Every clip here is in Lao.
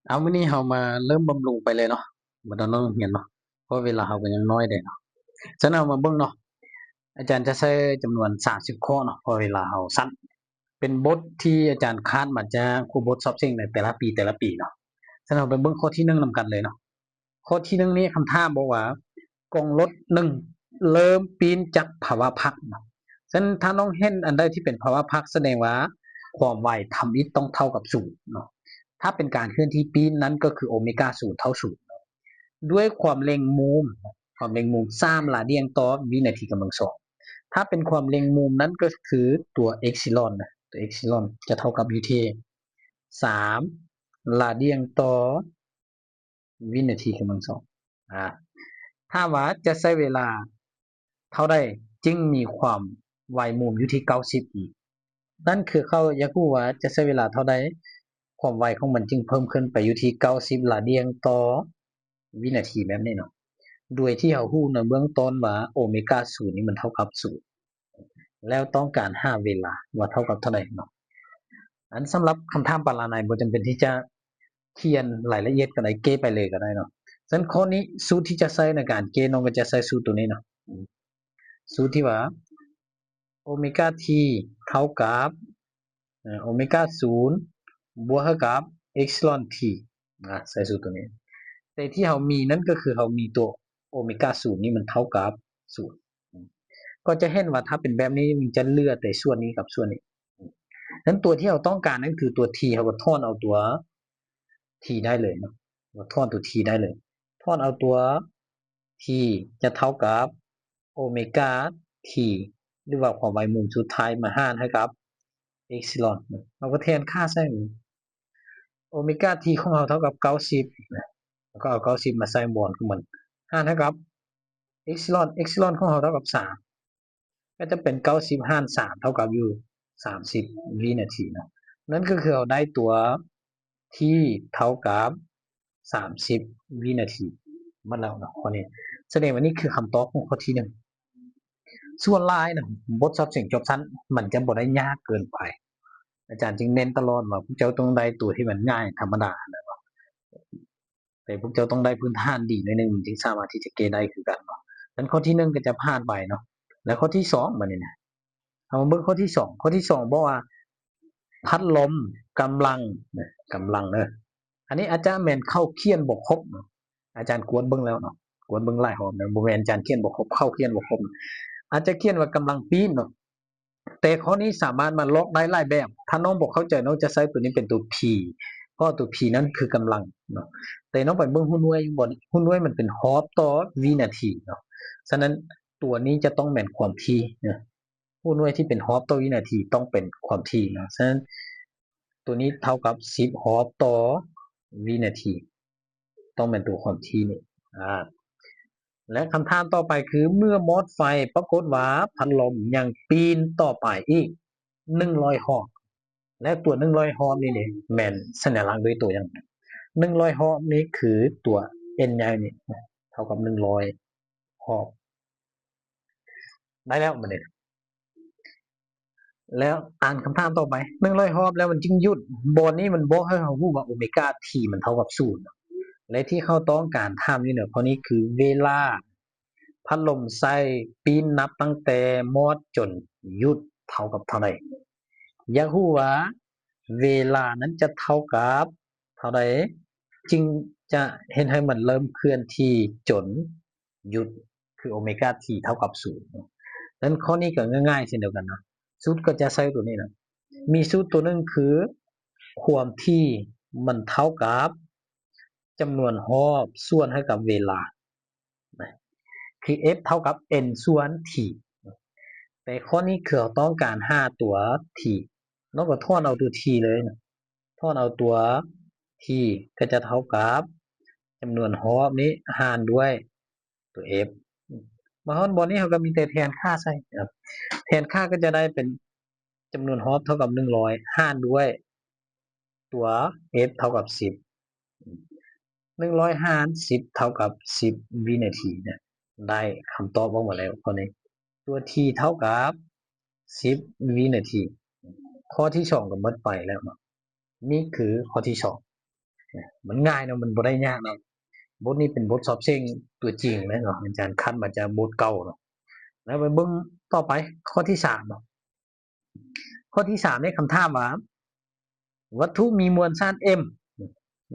ເອົາ ມື້ນີ້ເຮົາມາເລີ່ມບຳລຸງໄປເລີຍເນາະ ບໍ່ຕ້ອງຮຽນເນາະ ເພາະເວລາເຮົາກໍຍັງນ້ອຍເດ້ເນາະ. ສະນັ້ນເຮົາມາເບິ່ງເນາະ ອາຈານຈະໃຊ້ຈຳນວນສາມສິບຂໍ້ເນາະ ເພາະເວລາເຮົາສັ້ນ. ເປັນບົດທີ່ອາຈານຄາດມາຈາກຄູ່ບົດສອບເສັງໃນແຕ່ລະປີ ແຕ່ລະປີເນາະ. ສະນັ້ນເຮົາໄປເບິ່ງຂໍ້ທີໜຶ່ງນຳກັນເລີຍເນາະ. ຂໍ້ທີໜຶ່ງນີ້ ຄຳຖາມບອກວ່າ ກອງລົດໜຶ່ງເລີ່ມປີ້ນຈາກພາວະພັກເນາະ. ສະນັ້ນຖ້ານ້ອງເຫັນອັນໃດທີ່ເປັນພາວະພັກ ສະແດງວ່າຄວາມໄວທຳອິດຕ້ອງເທົ່າກັບສູນເນາະ. ຖ້າເປັນການເຄື່ອນທີ່ປີ້ນນັ້ນກໍຄືໂອເມກາສູນເທົ່າສູນເນາະ ດ້ວຍຄວາມເລັ່ງມຸມ ຄວາມເລັ່ງມຸມສາມລາດຽງຕໍ່ວິນາທີກຳລັງສອງ. ຖ້າເປັນຄວາມເລັ່ງມຸມນັ້ນກໍຄືຕົວເອັບຊີລອນນະ ຕົວເອັບຊີລອນຈະເທົ່າກັບຢູ່ທີ່ສາມລາດຽງຕໍ່ ວິນາທີກຳລັງສອງ. ອາ ຖາມວ່າຈະໃຊ້ເວລາເທົ່າໃດຈຶ່ງມີຄວາມໄວມຸມຢູ່ທີ່ເກົ້າສິບອີກ? ນັ້ນຄືເຂົາຢາກຮູ້ວ່າຈະໃຊ້ເວລາເທົ່າໃດ ຄວາມໄວຂອງມັນຈຶ່ງເພີ່ມຂຶ້ນໄປຢູ່ທີ່ເກົ້າສິບລາດຽງຕໍ່ວິນາທີແບບນີ້ເນາະ. ໂດຍທີ່ເຮົາຮູ້ໃນເບື້ອງຕົ້ນວ່າໂອເມກາສູນນີ້ມັນເທົ່າກັບສູນ ແລ້ວຕ້ອງການຫາເວລາວ່າເທົ່າກັບເທົ່າໃດເນາະ. ອັນສຳລັບຄຳຖາມປາລະໄນ ບໍ່ຈຳເປັນທີ່ຈະຂຽນລາຍລະອຽດກໍໄດ້ ແກ້ໄປເລີຍກໍໄດ້ເນາະ. ສະນັ້ນຂໍ້ນີ້ ສູດທີ່ຈະໃຊ້ໃນການແກ້ ນ້ອງກໍຈະໃຊ້ສູດຕົວນີ້ເນາະ ສູດທີ່ວ່າໂອເມກາທີເທົ່າກັບ ເອີ ໂອເມກາສູນບວກໃຫ້ກັບເອັບຊີລອນທີ ອາ ໃສ່ສູດຕົວນີ້. ແຕ່ທີ່ເຮົາມີນັ້ນກໍຄືເຮົາມີຕົວໂອເມກາສູນນີ້ມັນເທົ່າກັບສູນ ກໍຈະເຫັນວ່າຖ້າເປັນແບບນີ້ມັນຈະເຫຼືອແຕ່ສ່ວນນີ້ກັບສ່ວນນີ້. ນັ້ນຕົວທີ່ເຮົາຕ້ອງການນັ້ນຄືຕົວທີ ເຮົາກໍຖອນເອົາຕົວທີໄດ້ເລີຍເນາະ ຖອນຕົວທີໄດ້ເລີຍ ຖອນເອົາຕົວທີຈະເທົ່າກັບໂອເມກາທີ ຫຼືວ່າຄວາມໄວມຸມສຸດທ້າຍມາຫານໃຫ້ກັບເອັບຊີລອນ. ເຮົາກໍແທນຄ່າໃສ່ ໂອເມກາທີຂອງເຮົາເທົ່າກັບເກົ້າສິບນະ ແລ້ວກໍເອົາເກົ້າສິບມາໃສ່ບ່ອນຂອງມັນ ຫານໃຫ້ກັບເອັບຊີລອນ ເອັບຊີລອນຂອງເຮົາເທົ່າກັບສາມ ກໍຈະເປັນເກົ້າສິບຫານສາມເທົ່າກັບຢູ່ສາມສິບວິນາທີເນາະ. ນັ້ນກໍຄືເຮົາໄດ້ຕົວທີເທົ່າກັບສາມສິບວິນາທີມາແລ້ວເນາະ ຂໍ້ນີ້. ສະແດງວ່ານີ້ຄືຄຳຕອບຂອງຂໍ້ທີໜຶ່ງ. ສ່ວນຫຼາຍນະ ບົດສອບເສັງຈົບຊັ້ນມັນຈະບໍ່ໄດ້ຍາກເກີນໄປ ອາຈານຈຶ່ງເນັ້ນຕະຫຼອດວ່າພວກເຈົ້າຕ້ອງໄດ້ຕົວທີ່ມັນງ່າຍທຳມະດານະເນາະ ແຕ່ພວກເຈົ້າຕ້ອງໄດ້ພື້ນຖານດີໜ້ອຍໜຶ່ງ ມັນຈຶ່ງສາມາດທີ່ຈະແກ້ໄດ້ຄືກັນເນາະ. ນັ້ນຂໍ້ທີໜຶ່ງກໍຈະຜ່ານໄປເນາະ ແລະ ຂໍ້ທີສອງ ບາດນີ້ນະ ເຮົາມາເບິ່ງຂໍ້ທີສອງ. ຂໍ້ທີສອງບອກວ່າ ພັດລົມກຳລັງນະ ກຳລັງເດີ ອັນນີ້ອາດຈະແມ່ນເຂົາຂຽນບໍ່ຄົບເນາະ ອາຈານກວດເບິ່ງແລ້ວເນາະ ກວດເບິ່ງຫຼາຍຮອບແລ້ວ ບໍ່ແມ່ນອາຈານຂຽນບໍ່ຄົບ ເຂົາຂຽນບໍ່ຄົບ ອາດຈະຂຽນວ່າກຳລັງປີ້ນເນາະ. ແຕ່ຂໍ້ນີ້ສາມາດມາລອກໄດ້ຫຼາຍແບບ ຖ້ານ້ອງບໍ່ເຂົ້າໃຈ ນ້ອງຈະໃຊ້ຕົວນີ້ເປັນຕົວ P ເພາະວ່າຕົວ P ນັ້ນຄືກຳລັງເນາະ. ແຕ່ນ້ອງໄປເບິ່ງຮູບໜ່ວຍຢູ່ບ່ອນ ຮູບໜ່ວຍມັນເປັນຮອບຕໍ່ວິນາທີເນາະ. ສະນັ້ນຕົວນີ້ຈະຕ້ອງແມ່ນຄວາມຖີ່ເນາະ ຮູບໜ່ວຍທີ່ເປັນຮອບຕໍ່ວິນາທີຕ້ອງເປັນຄວາມຖີ່ເນາະ. ສະນັ້ນຕົວນີ້ເທົ່າກັບສິບຮອບຕໍ່ວິນາທີ ຕ້ອງແມ່ນຕົວຄວາມຖີ່ນີ້. ອາ ແລະ ຄຳຖາມຕໍ່ໄປຄື ເມື່ອມອດໄຟ ປາກົດວ່າພັດລົມຍັງປີ້ນຕໍ່ໄປອີກໜຶ່ງຮ້ອຍຮອບ ແລະ ຕົວໜຶ່ງຮ້ອຍຮອບນີ້ເດ ແມ່ນສັນຍາລັກດ້ວຍຕົວຫຍັງ? ໜຶ່ງຮ້ອຍຮອບນີ້ຄືຕົວ N ໃຫຍ່ນີ້ ເທົ່າກັບໜຶ່ງຮ້ອຍຮອບ. ໄດ້ແລ້ວບັດນີ້ ແລ້ວອ່ານຄຳຖາມຕໍ່ໄປ ໜຶ່ງຮ້ອຍຮອບແລ້ວມັນຈຶ່ງຢຸດ. ບ່ອນນີ້ມັນບອກໃຫ້ເຮົາຮູ້ວ່າໂອເມກາທີມັນເທົ່າກັບສູນ ແລະ ທີ່ເຂົາຕ້ອງການຖາມຢູ່ໃນຂໍ້ນີ້ຄືເວລາພັດລົມໃຊ້ປີ້ນນັບຕັ້ງແຕ່ມອດຈົນຢຸດເທົ່າກັບເທົ່າໃດ. ຢາກຮູ້ວ່າເວລານັ້ນຈະເທົ່າກັບເທົ່າໃດ ຈຶ່ງຈະເຮັດໃຫ້ມັນເລີ່ມເຄື່ອນທີ່ຈົນຢຸດ ຄືໂອເມກາທີເທົ່າກັບສູນ. ນັ້ນຂໍ້ນີ້ກໍງ່າຍໆເຊັ່ນດຽວກັນນະ ສູດກໍຈະໃຊ້ຕົວນີ້ນະ ມີສູດຕົວໜຶ່ງຄື ຄວາມຖີ່ມັນເທົ່າກັບຈຳນວນຮອບສ່ວນໃຫ້ກັບເວລານະ ຄື F ເທົ່າກັບ N ສ່ວນ T. ແຕ່ຂໍ້ນີ້ຄືເຮົາຕ້ອງການຫາຕົວ T ເນາະ ກໍຖອນເອົາຕົວ T ເລີຍນະ ຖອນເອົາຕົວ T ກໍຈະເທົ່າກັບຈຳນວນຮອບນີ້ຫານດ້ວຍຕົວ F. ມາຮອດບ່ອນນີ້ເຮົາກໍມີແຕ່ແທນຄ່າໃສ່ ແທນຄ່າກໍຈະໄດ້ເປັນຈຳນວນຮອບເທົ່າກັບໜຶ່ງຮ້ອຍ ຫານດ້ວຍຕົວ F ເທົ່າກັບສິບ ໜຶ່ງຮ້ອຍຫານສິບເທົ່າກັບສິບວິນາທີນະ ໄດ້ຄຳຕອບອອກມາແລ້ວຂໍ້ນີ້ ຕົວ T ເທົ່າກັບສິບວິນາທີ. ຂໍ້ທີສອງກໍໝົດໄປແລ້ວເນາະ. ນີ້ຄືຂໍ້ທີສອງ. ມັນງ່າຍເນາະ ມັນບໍ່ໄດ້ຍາກເນາະ. ບົດນີ້ເປັນບົດສອບເສັງຕົວຈິງເລີຍເນາະ ອາຈານຄັດມາຈາກບົດເກົ່າເນາະ. ແລ້ວໄປເບິ່ງຕໍ່ໄປ ຂໍ້ທີສາມເນາະ. ຂໍ້ທີສາມນີ້ ຄຳຖາມວ່າ ວັດຖຸມີມວນສານ M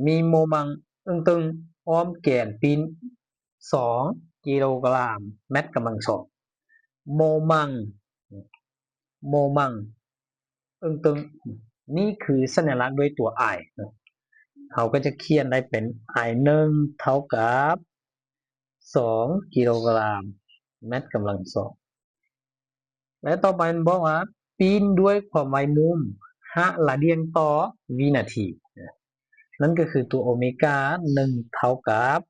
ມີໂມມັງເອິ້ງຕຶງອ້ອມແກນປີ້ນ ສອງກິໂລກຣາມແມັດກຳລັງສອງ. ໂມມັງ ໂມມັງເອິ້ງຕຶງ ນີ້ຄືສັນຍາລັກດ້ວຍຕົວ I ເນາະ. ເຮົາກໍຈະຂຽນໄດ້ເປັນ I ໜຶ່ງ ເທົ່າກັບ ສອງກິໂລກຣາມແມັດກຳລັງສອງ. ແລະ ຕໍ່ໄປມັນບອກວ່າ ປີ້ນດ້ວຍຄວາມໄວມຸມ ຫ້າລາດຽງຕໍ່ວິນາທີ. ນັ້ນກໍຄືຕົວໂອເມກາ ໜຶ່ງ ເທົ່າກັບ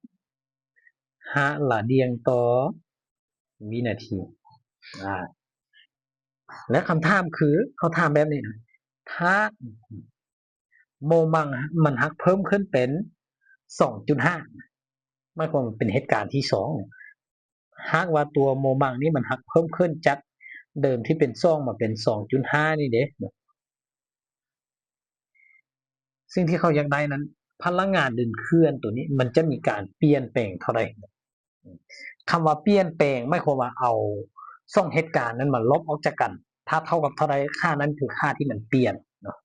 ຫ້າລາດຽງຕໍ່ວິນາທີ. ອາ ແລະ ຄຳຖາມຄື ເຂົາຖາມແບບນີ້ນະ ຖ້າໂມມັງມັນຫາກເພີ່ມຂຶ້ນເປັນ ສອງຈຸດຫ້າ ໝາຍຄວາມວ່າເປັນເຫດການທີສອງ ຫາກວ່າຕົວໂມມັງນີ້ມັນຫາກເພີ່ມຂຶ້ນຈາກເດີມທີ່ເປັນ ສອງ ມາເປັນ ສອງຈຸດຫ້າ ນີ້ເດ້. ສິ່ງທີ່ເຂົາຢາກໄດ້ນັ້ນ ພະລັງງານດຶງເຄື່ອນຕົວນີ້ ມັນຈະມີການປ່ຽນແປງເທົ່າໃດ? ຄຳວ່າປ່ຽນແປງ ໝາຍຄວາມວ່າເອົາສອງເຫດການນັ້ນມາລົບອອກຈາກກັນ ຖ້າເທົ່າກັບເທົ່າໃດ ຄ່ານັ້ນຄືຄ່າທີ່ມັນປ່ຽນເນາະ.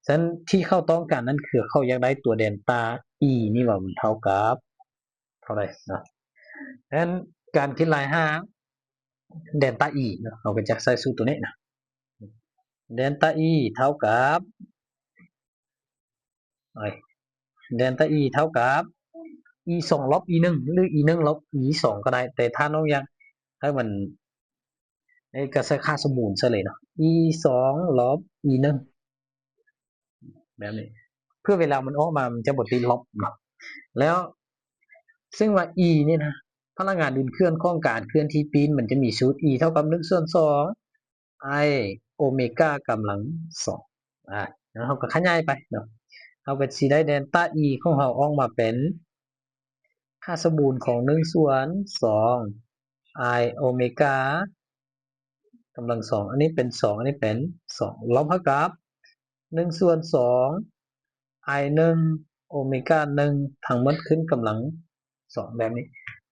ສະນັ້ນທີ່ເຂົາຕ້ອງການນັ້ນຄືເຂົາຢາກໄດ້ຕົວເດນຕາ E ນີ້ວ່າມັນເທົ່າກັບ ເທົ່າໃດເນາະ. ສະນັ້ນການຄິດໄລ່ຫາເດນຕາ E ເນາະ ເຮົາກໍຈະໃຊ້ສູດຕົວນີ້ນະ ເດນຕາ E ເທົ່າກັບ ເດນຕາ E ເທົ່າກັບ E ສອງ ລົບ E ໜຶ່ງ ຫຼື E ໜຶ່ງ ລົບ E ສອງ ກໍໄດ້ ແຕ່ຖ້ານ້ອງຢາກໃຫ້ມັນ ນີ້ກໍໃສ່ຄ່າສົມບູນໃສ່ເລີຍເນາະ E ສອງ ລົບ E ໜຶ່ງ ແບບນີ້ ເພື່ອເວລາມັນອອກມາມັນຈະບໍ່ຕິດລົບເນາະ. ແລ້ວ ຊຶ່ງວ່າ E ນີ້ນະ ພະລັງງານດຶງເຄື່ອນຂອງການເຄື່ອນທີ່ປີ້ນ ມັນຈະມີສູດ E ເທົ່າກັບ ໜຶ່ງສ່ວນສອງ I ໂອເມກາກຳລັງສອງ. ອາ ແລ້ວເຮົາກໍຂະຫຍາຍໄປເນາະ ເຮົາກໍຊິໄດ້ເດນຕາ E ຂອງເຮົາອອກມາເປັນ ຄ່າສົມບູນຂອງ ໜຶ່ງສ່ວນສອງ I ໂອເມກາກຳລັງສອງ ອັນນີ້ເປັນສອງ ອັນນີ້ເປັນສອງ ລົບເທົ່າກັບ ໜຶ່ງສ່ວນສອງ I ໜຶ່ງ ໂອເມກາໜຶ່ງ ທັງໝົດຂຶ້ນກຳລັງສອງ ແບບນີ້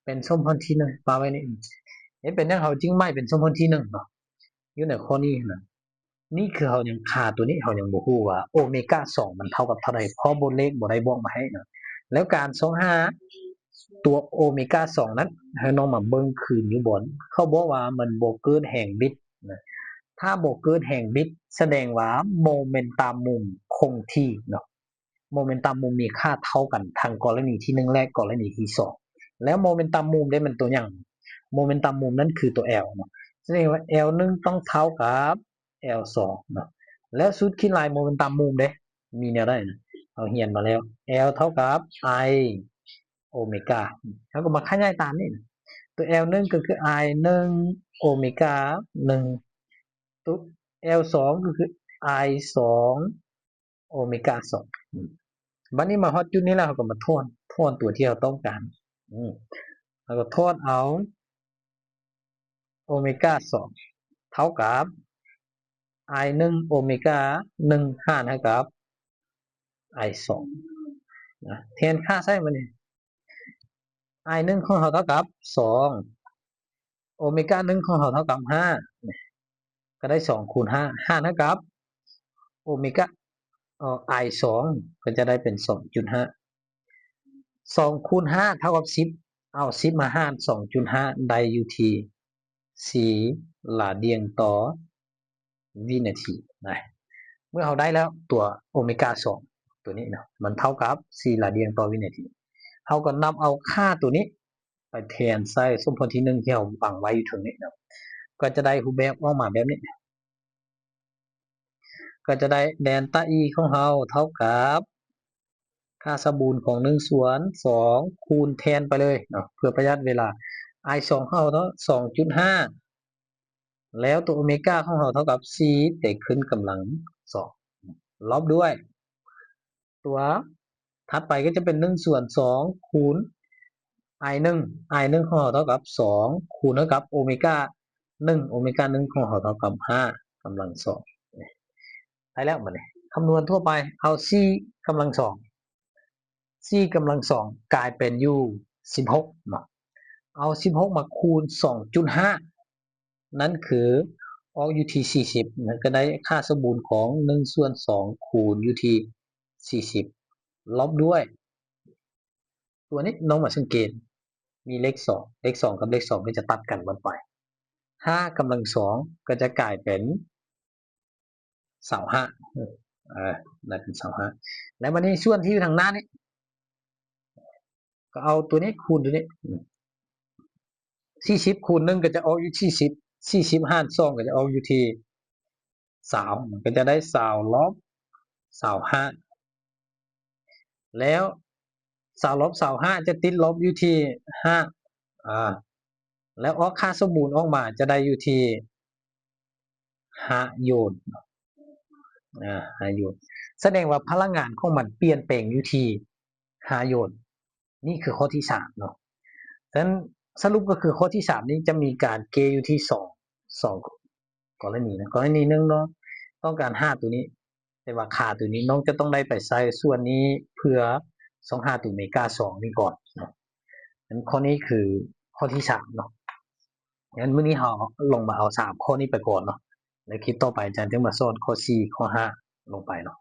ເປັນສົມຜົນທີໜຶ່ງ ປະໄວ້ນີ້. ເຮັດເປັນຫຍັງເຮົາຈຶ່ງໝາຍເປັນສົມຜົນທີໜຶ່ງເນາະ ຢູ່ໃນຂໍ້ນີ້ນະ? ນີ້ຄືເຮົາຍັງຄາຕົວນີ້ ເຮົາຍັງບໍ່ຮູ້ວ່າໂອເມກາສອງມັນເທົ່າກັບເທົ່າໃດ ເພາະບົດເລກບໍ່ໄດ້ບອກມາໃຫ້ເນາະ. ແລ້ວການຊອກຫາຕົວໂອເມກາສອງນັ້ນ ໃຫ້ນ້ອງມາເບິ່ງຄືນຢູ່ບ່ອນ ເຂົາບອກວ່າມັນບໍ່ເກີດແຮງບິດນະ. ຖ້າບໍ່ເກີດແຮງບິດ ສະແດງວ່າໂມເມັນຕັມມຸມຄົງທີ່ເນາະ. ໂມເມັນຕັມມຸມມີຄ່າເທົ່າກັນທັງກໍລະນີທີໜຶ່ງ ແລະ ກໍລະນີທີສອງ. ແລ້ວໂມເມັນຕັມມຸມເດ້ ມັນຕົວຫຍັງ? ໂມເມັນຕັມມຸມນັ້ນຄືຕົວ L ເນາະ. ສະແດງວ່າ L ໜຶ່ງຕ້ອງເທົ່າກັບ L ສອງເນາະ. ແລ້ວສູດຄິດໄລ່ໂມເມັນຕັມມຸມເດ້ ມີແນວໃດນະ? ເຮົາຮຽນມາແລ້ວ L ເທົ່າກັບ I ໂອເມກາ. ເຮົາກໍມາຂະຫຍາຍຕາມນີ້ນະ. ຕົວ L ໜຶ່ງກໍຄື I ໜຶ່ງ ໂອເມກາໜຶ່ງ. ຕົວ L ສອງກໍຄື I ສອງ ໂອເມກາສອງ. ອືມ ບັດນີ້ມາຮອດຈຸດນີ້ແລ້ວ ເຮົາກໍມາຖອນ ຖອນຕົວທີ່ເຮົາຕ້ອງການ. ອືມ ເຮົາກໍຖອນເອົາໂອເມກາສອງ ເທົ່າກັບ I ໜຶ່ງ ໂອເມກາໜຶ່ງ ຫານໃຫ້ກັບ I ສອງນະ. ແທນຄ່າໃສ່ມັນນີ້ I ໜຶ່ງຂອງເຮົາເທົ່າກັບສອງ ໂອເມກາໜຶ່ງຂອງເຮົາເທົ່າກັບຫ້າ ກໍໄດ້ສອງຄູນຫ້າ ຫານໃຫ້ກັບໂອເມກາ ເອີ I ສອງ ກໍຈະໄດ້ເປັນສອງຈຸດຫ້າ. ສອງຄູນຫ້າເທົ່າກັບສິບ ເອົາສິບມາຫານສອງຈຸດຫ້າ ໄດ້ຢູ່ທີ່ສີ່ລາດຽງຕໍ່ ວິນາທີນະ. ເມື່ອເຮົາໄດ້ແລ້ວຕົວໂອເມກາສອງຕົວນີ້ເນາະ ມັນເທົ່າກັບສີ່ລາດຽງຕໍ່ວິນາທີ ເຮົາກໍນຳເອົາຄ່າຕົວນີ້ໄປແທນໃສ່ສົມຜົນທີໜຶ່ງທີ່ເຮົາວາງໄວ້ຢູ່ເທິງນີ້ເນາະ ກໍຈະໄດ້ຮູບແບບອອກມາແບບນີ້ ກໍຈະໄດ້ເດນຕາ E ຂອງເຮົາເທົ່າກັບ ຄ່າສົມບູນຂອງໜຶ່ງສ່ວນສອງ ຄູນແທນໄປເລີຍເນາະ ເພື່ອປະຢັດເວລາ. I ສອງຂອງເຮົາເນາະ ສອງຈຸດຫ້າ ແລ້ວຕົວໂອເມກາຂອງເຮົາເທົ່າກັບສີ່ ແຕ່ຂຶ້ນກຳລັງສອງ ລົບດ້ວຍ ຕົວຖັດໄປກໍຈະເປັນໜຶ່ງສ່ວນສອງ ຄູນ I ໜຶ່ງ I ໜຶ່ງຂອງເຮົາເທົ່າກັບສອງ ຄູນເທົ່າກັບໂອເມກາໜຶ່ງ ໂອເມກາໜຶ່ງຂອງເຮົາເທົ່າກັບຫ້າກຳລັງສອງ. ໄດ້ແລ້ວບັດນີ້ ຄຳນວນທົ່ວໄປ ເອົາສີ່ກຳລັງສອງ ສີ່ກຳລັງສອງກາຍເປັນຢູ່ສິບຫົກເນາະ ເອົາສິບຫົກມາຄູນສອງຈຸດຫ້າ ນັ້ນຄືອອກຢູ່ທີ່ສີ່ສິບ ມັນກໍໄດ້ຄ່າສົມບູນຂອງໜຶ່ງສ່ວນສອງຄູນຢູ່ທີ່ສີ່ສິບ ລົບດ້ວຍ ຕົວນີ້ນ້ອງມາສັງເກດ ມີເລກສອງ ເລກສອງກັບເລກສອງກໍຈະຕັດກັນໝົດໄປ ຫ້າກຳລັງສອງກໍຈະກາຍເປັນຊາວຫ້າ ເອີ ໄດ້ເປັນຊາວຫ້າ ແລ້ວບັດນີ້ສ່ວນທີ່ຢູ່ທາງໜ້ານີ້ ກໍເອົາຕົວນີ້ຄູນຕົວນີ້ ອືມ ສີ່ສິບຄູນໜຶ່ງກໍຈະອອກຢູ່ທີ່ສິບ ສີ່ສິບຫານສອງກໍຈະອອກຢູ່ທີ່ຊາວ ມັນກໍຈະໄດ້ຊາວລົບຊາວຫ້າ ແລ້ວຊາວລົບຊາວຫ້າຈະຕິດລົບຢູ່ທີ່ຫ້າ ອາ ແລ້ວອອກຄ່າສົມບູນອອກມາຈະໄດ້ຢູ່ທີ່ຫ້າໂຢນ ອາ ຫ້າໂຢນ ສະແດງວ່າພະລັງງານຂອງມັນປ່ຽນແປງຢູ່ທີ່ຫ້າໂຢນ ນີ້ຄືຂໍ້ທີສາມເນາະ ສະນັ້ນສະຫຼຸບກໍຄືຂໍ້ທີສາມນີ້ຈະມີການແກ້ຢູ່ທີ່ສອງ ສອງກໍລະນີນະ ກໍລະນີໜຶ່ງເນາະ ຕ້ອງການຫາຕົວນີ້ ແຕ່ວ່າຄ່າຕົວນີ້ນ້ອງຈະຕ້ອງໄດ້ໄປໃຊ້ສ່ວນນີ້ເພື່ອຊອກຫາຕົວເມກາສອງນີ້ກ່ອນເນາະ ສະນັ້ນຂໍ້ນີ້ຄືຂໍ້ທີສາມເນາະ ສະນັ້ນມື້ນີ້ເຮົາລອງມາເອົາສາມຂໍ້ນີ້ໄປກ່ອນເນາະ ແລ້ວຄລິບຕໍ່ໄປອາຈານຈຶ່ງມາສອນຂໍ້ສີ່ ຂໍ້ຫ້າລົງໄປເນາະ.